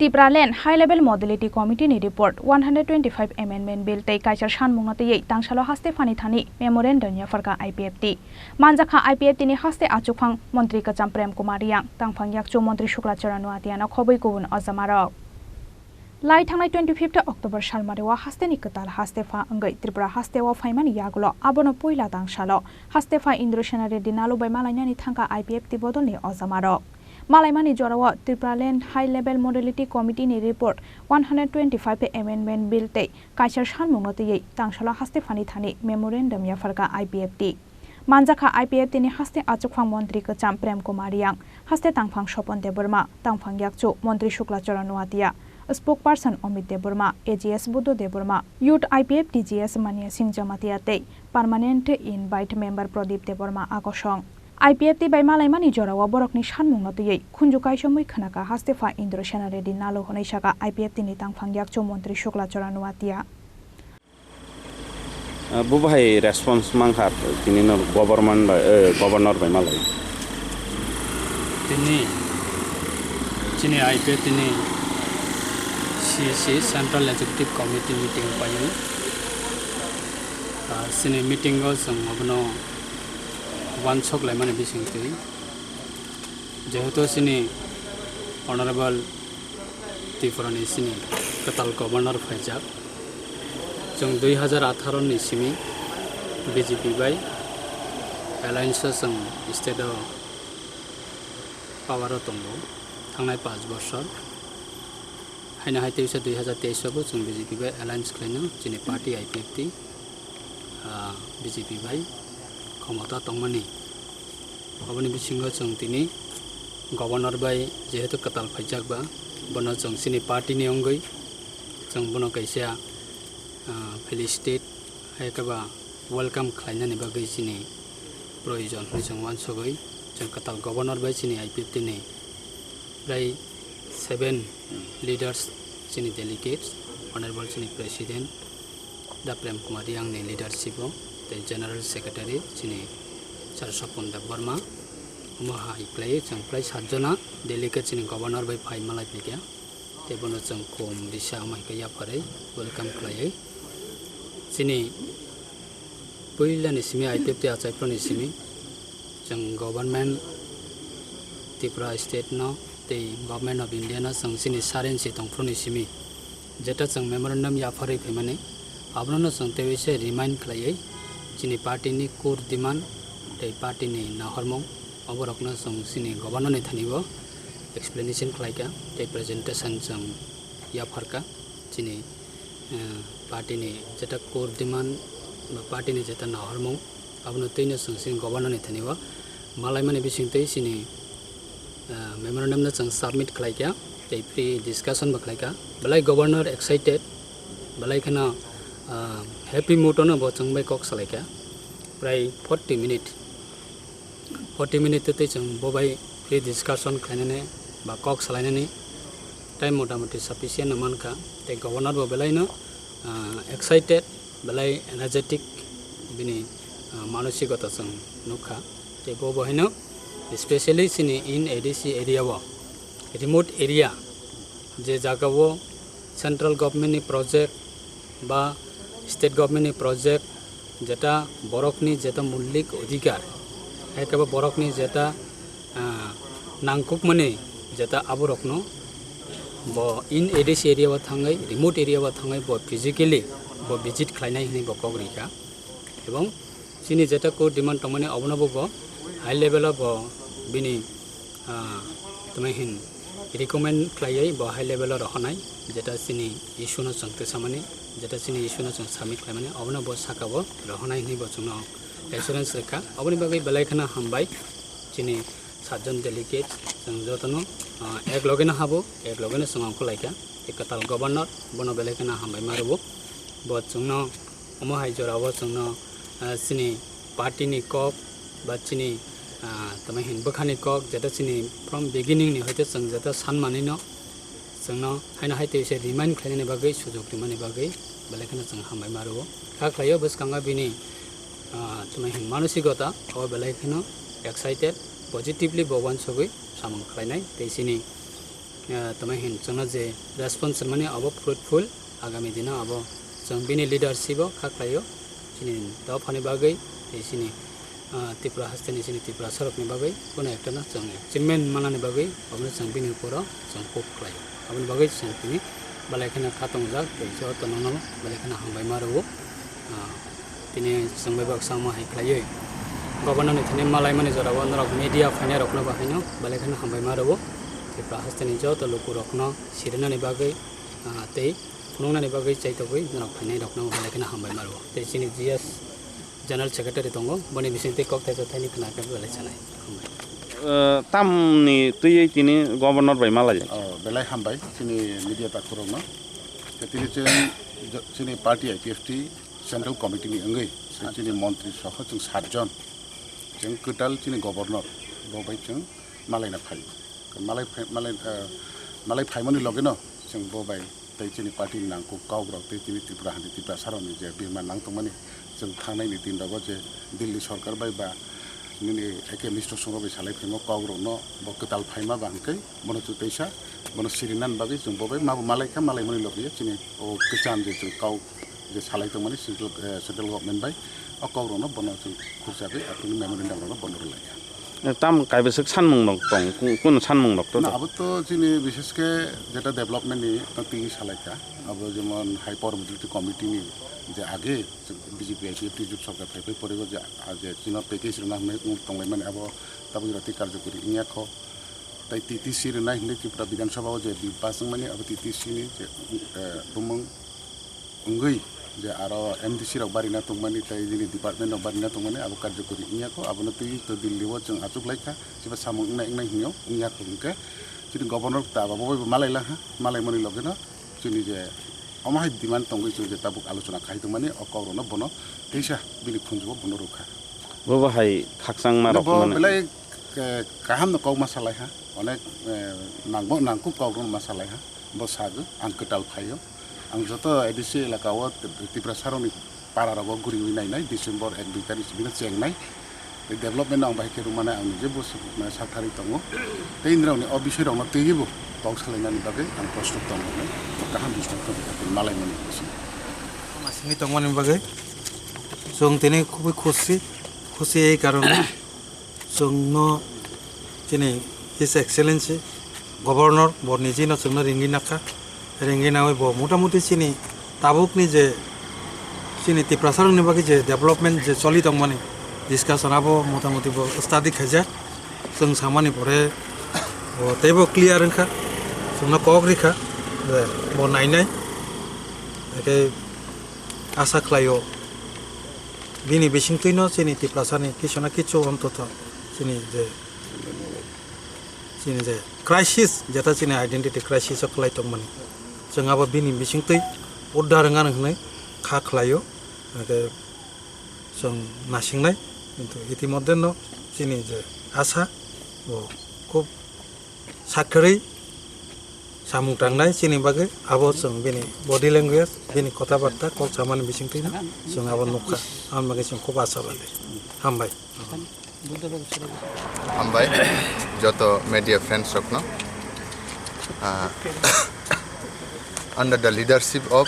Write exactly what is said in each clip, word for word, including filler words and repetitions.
Tipraland High Level Modality Committee ni report, one hundred twenty-five Amendment Bill tei kaisa sanmungno twiwi tangsalo haste phani thani memorandum yapharkha I P F T. Manjakha I P F T ni haste achukphang Montri kwcham Prem Kumar Riyang, tangphang yakchu Montri Shukla Charan Noatia no khobwi kubun ojamarok. Lai thangnai twenty-fifth October salmario hasteni kwtal haste pha wngwi Tripura hasteo phaimani yagulo abono puila tangsalo haste pha Indra Sena Reddy Nalu bai malainani thangkha I P F T bodolni ojamarok. Malaimani jorao Tipraland High Level Modality Committee ni report, one hundred twenty-five Amendment Bill tei kaisa sanmungno twiwi tangsalo haste phani thani memorandum yapharkha I P F T. Manjakha I P F T ni haste achukphang Montri kwcham Prem Kumar Riyang, haste tangphang Sopon Debbarma, tangphang yakchu Montri Shukla Charan Noatia, spokesperson Amit Debbarma, A G S Buddha Debbarma, Youth I P F T G S Mania Singh Jamatia tei permanent invite member Pradip Debbarma akosong. I P F T bai malaimani jorao borokni sanmungno twiwi khunju kaisomwi khwnakha haste pha Indra Sena Reddy Nalu hwnwi sakha I P F T ni tangphang yakchu Montri Shukla Charan Noatia. Ah, bo bahai response mankha tini no government bai, eh, governor bai malai. Tini chini I P F T ni C C, Central Executive Committee meeting paio. Ah, chini meeting o chwng abono wansok laimani bisingtwi, jehetu chini Honorable Tripura ni chini kwtal governor phaijak, chwng dui hazar atharo ni simi B J P bai alliance o chwng state o power o tongo thangnai panch bosor. Haino hai teisa dui hazar teis o bo chwng B J P bai alliance khlaino chini party I P F T, ah, B J P bai khomota tongmani. Aboni bisingo chwng tini governor bai jehetu kwtal phaijak ba, bono chwng chini party ni wngwi chwng bono kaisa, ah, felicitate hai khe ba welcome khlainani bagwi chini proyojon hwnwi chwng uansugwi chwng kwtal governor bai chini I P F T ni prai seven leaders, chini delegates, honorable chini president Da Prem Kumar Riyang ni leadership o tei general secretary chini Sir Sopon Debbarma, omo hai khlaiwi chwng prai satjona delegate chini governor bai phai malai phaikha. Tei bono chwng kom risa omo hai khe yapharwi welcome khlaiwi. Chini puila ni simi I P F T achaiphru ni simi chwng government Tripura state no tei government of India no chwng chini sarensi tongphru ni simi jeta chwng memorandum yapharwi phaimani, abono no chwng teiwi se remind khlaiwi chini party ni core demand tei party ni nahormung oborokno chwng chini governor ni thani o explanation khlaikha tei presentation chwng yapharkha chini, eh, party ni jeta core demand ba party ni jeta nahormung abono twino chwng chini governor ni thani o malaimani bisingtwi chini, eh, memorandum no chwng submit khlaikha tei pre discussion bo khlaikha. Belai governor excited, belai kheno, eh, happy mood ono bo chwng bai kok salaikha. Prai forty minute, forty minute tei chwng bo bai pre discussion khlainani ba kok salainani time motamuti sufficient no mankha. Tei governor bo belai no, ah, excited, belai energetic bini, ah, manosikota chwng nukha. Tei bo bo haino specially chini in A D C area o, remote area, je jaga o central government ni project ba state government ni project jeta borokni jeta mulik odhikar, ekaba borokni jeta, ah, nangkukmani jeta aborokno bo in A D C area o thangwi, remote area o thangwi bo physically bo visit khlainai hwnwi bo kok rikha. Ebong chini jeta core demand tongmani obono bo, bo high level o bo bini, ah, tamo hin recommend khlaiwi bo high level o rohornai, jeta chini issue no chwng tisamani, jeta chini issue no chwng submit khlaimani, obono bo saka bo rohornai hwnwi bo chwngno assurance rwkha. Oboni bagwi belai kheno hambai chini satjon delegate, chwng jotono, ah, ek loge no habo, ek loge no chwng ongkhor laikha. Tei kwtal governor bono belai kheno hambai ma rwo. Bo chwngno omo hai jora o chwngno, ah, chini party ni kok ba chini, ah, tamo hin bwkhani kok, jeta chini from beginning ni hoite chwng jeta san manwi no chwngno haino hai twi se remind khlainani bagwi, sujok rimani bagwi belai kheno chwng hambai ma rwo. Kha khlaio bwskango bini, ah, tamo hin manosikota o belai kheno excited, positively bo uansugwi samung khlainai tei chini ah, tamo hin chwngno je response mani abo fruitful, agami dino abo chwng bini leadership o kha khlaio, chini dophani bagwi tei chini, ah, Tripura hasteni chini Tiprasarokni bagwi kuno ekta no chwng achievement manani bagwi obono chwng bini uporo chwng hope khlaio. Aboni bagwi chwng tini belai kheno kha tongjak tei joto nono belai kheno hambai ma rwo. Ah, tini chwng bai baksa omo hai khlaiwi Governor ni thani malaimani jorao norok media phainai rokno bo haino belai kheno hambai ma rwo. Tripura hasteni joto lukurokno sirinani bagwi, ah, tei phunuknani bagwi chaitokgwi norok phainai rokno belai kheno hambai ma rwo. Tei chini G S General Secretary tongo, boni bisingtwi kok thaisa thaini khna khe belai sanai. Hambai. Eh, tamni twiwi tini Governor bai malai. Oh, belai hambai chini media takhurokno. Tei tini chwng jo-, chini party I P F T Central Committee ni wngwi tei chini montri soho chwng satjon. Chwng kwtal chini Governor bo bai chwng malaina phai. Malai phai, malai, eh, malai phaimani logeno chwng bo bai tei chini party ni nangkuk kok rok tei chini Tripura hani Tiprasa rokni je birma nang tongmani, chwng thangnai ni din rogo je Delhi sorkar bai ba nini A K Mishra Singh rok bai salai phaimo kok rokno bo kwtal phaima ba hwnkhe bono chwng teisa bono sirinan bagwi chwng bo bai mabo malai kha, malaimani logio chini o kwcham je chwng kok je salai tongmani central, eh, central government bai o kok rokno bono chwng khurchagwi aphuru memorandum rokno bono rwlai kha. Tam kaibwswk sanmung rok tong, ku-, kunu sanmung rok to Na tong? Abo to chini bishesh khe jeta development ni twi salai kha. Abo jemon High Power Mobility Committee ni je age B J P I P F T jut sorkar phai phai pore bo je, a je chino package rwna hwnwi wng tonglaimani abo tabuk jora tei karjokori wngya kho. Tai T T C rwnai hwnwi Tripura Bidhan Sabha o je bill pass wngmani abo T T C ni je, eh, bumung wngwi je aro M D C rok barina tongmani tei nini department rok barina tongmani abo karjokori wngya kho, abono twi to Delhi o chwng achuk lai kha, chiba samung wngnai wngnai hwnwi wngya kho hwnkhe chini governor ta abo bai bo malai la ha, malaimani logeno chini je omo hai demand tongwi chwng je tabuk alochona khai tongmani o kok rokno bono teisa bini khunjugo bono rwkha. Bo bo hai khakchangma rok Bo mane. Belai, eh, kaham no kok ma salai ha, onek, eh, nangbo nangkuk kok rok ma salai ha. Bo sago, ang kwtal phaio. Ang joto A D C elaka o Tiprasa rokni para rogo guriwi nainai, December ek dui tarikh sibino chengnai. Tei development no ang bahai khe rwmani ang nije bo s-, mane sakthari tongo. Tei nrokni o bisoi rokno twiwi bo kok salainani bagwi ang prostut tongo hwnwi kaham bising tongwi malaimani bising. Masingni tongmani bagwi chwng tini khubui khusi, khusi ei karone. Chwngno chini His Excellency Governor bo nijino chwngno ringwi nakha, ringwi nawi bo motamuti chini tabukni je chini Tiprasarokni bagwi je development je choli tongmani discussion abo motamuti bo study khaijak. Chwng samani pore bo teibo clear wngkha, chwngno kok rikha je bo nainai, hakhe asa khlaio. Bini bisingtwino chini Tiprasani kisu na kisu ontoto chini je, chini je crisis, jeta chini identity crisis o kwlai tongmani. Chwng abo bini bisingtwi uddar wngani hwnwi kha khlaio. Hwnkhe chwng nasingnai, kintu itimodheno chini je asa bo khub Sakharwi samung tangnai chini bagwi, abo chwng bini body language, bini kotha barta, kok samani bisingtwi chwng abo nukha. Aboni bagwi chwng khub asabadi. Hambai. Hambai joto media friends rokno. Ah, under the leadership of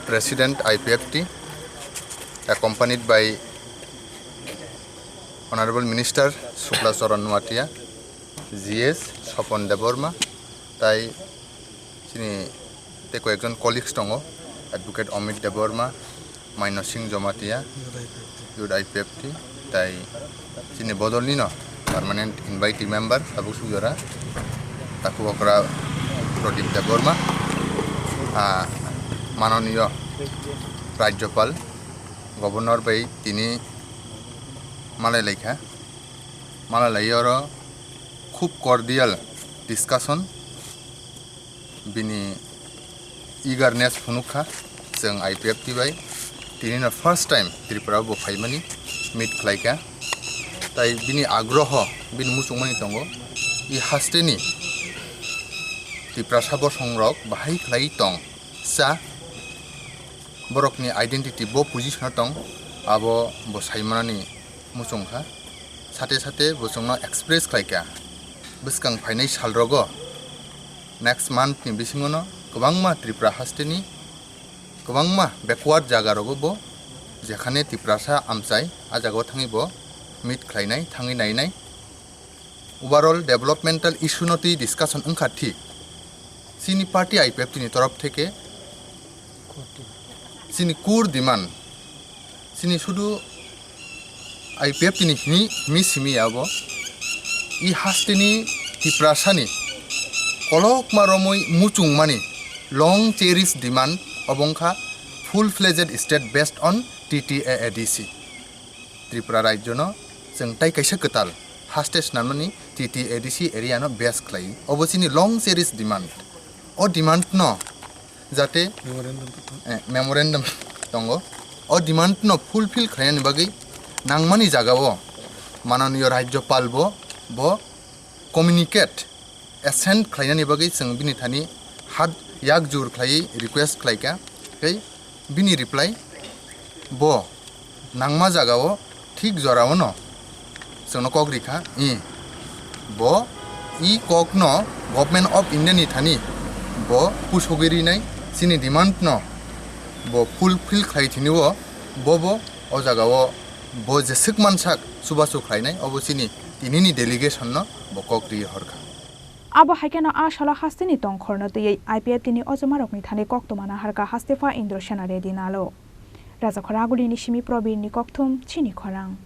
President I P F T, accompanied by Honorable Minister Shukla Charan Noatia, G S Swapan Debbarma, tai chini tei koyekjon colleagues tongo, Advocate Amit Debbarma, Maino Singh Jamatia, Youth I P F T, tai chini bodolnino permanent invitee member, tabuk suk jora, Taku Okra Pradip Debbarma, ah, mananiyo Rajyapal, Governor bai tini malai laikha, malai lai oro khub cordial discussion, bini eagerness phunukha, chwng I P F T bai tinino first time Tripura o bo phaimani meet khlaikha, tai bini agroho, bini muchungmani tongo, i hasteni Tiprasa bosongrok bahai khlai tong cha, borokni identity bo position o tong, abo bo saimanani muchungkha. Sate sate bo chwngno express khlaikha, bwskang phainai salrogo Next month ni bisingo no kwbangma Tripura haste ni kwbangma backward jaga rogo bo, jekhane Tiprasa amchai, a jaga o thangwi bo meet khlainai, thangwi nainai. Overall developmental issue no twi discussion wngkha thik. Chini party I P F T ni torof theke chini core demand, chini sudu I P F T ni hini, hini simi abo, i haste ni Tiprasa ni kolokma romwi muchung mani long cherish demand obo wngkha full fledged state based on T T A A D C. Tripura rajyo no chwng tai kaisa kwtal haste swnamnani T T A D C area no base khlai. Obo chini long cherish demand. O demand no jate memorandum to tong. Eh, memorandum tongo. O demand no fulfill khlainani bagwi nangmani jaga o mananiyo rajyopal bo, bo communicate assent khlainani bagwi chwng bini thani hat yak jur khlaiwi request khlaikha. Tei bini reply bo nangma jaga o thik jora o no chwngno kok rikha, i bo i kok no Government of India ni thani bo pusogwi rinai, chini demand no bo fulfill khlai thini o bo bo o jaga o bo jeswk mansak chubachu khlainai, obo chini tinini delegation no bo kok ri horkha. Abo hai kheno a salo hasteni tongkhorno twiwi I P F T ni ojomarokni thani koktwma naharkha hastepha Indro Sena Reddy Nalo. Rajakhor Agulini simi Probirni kokthum chini khorang.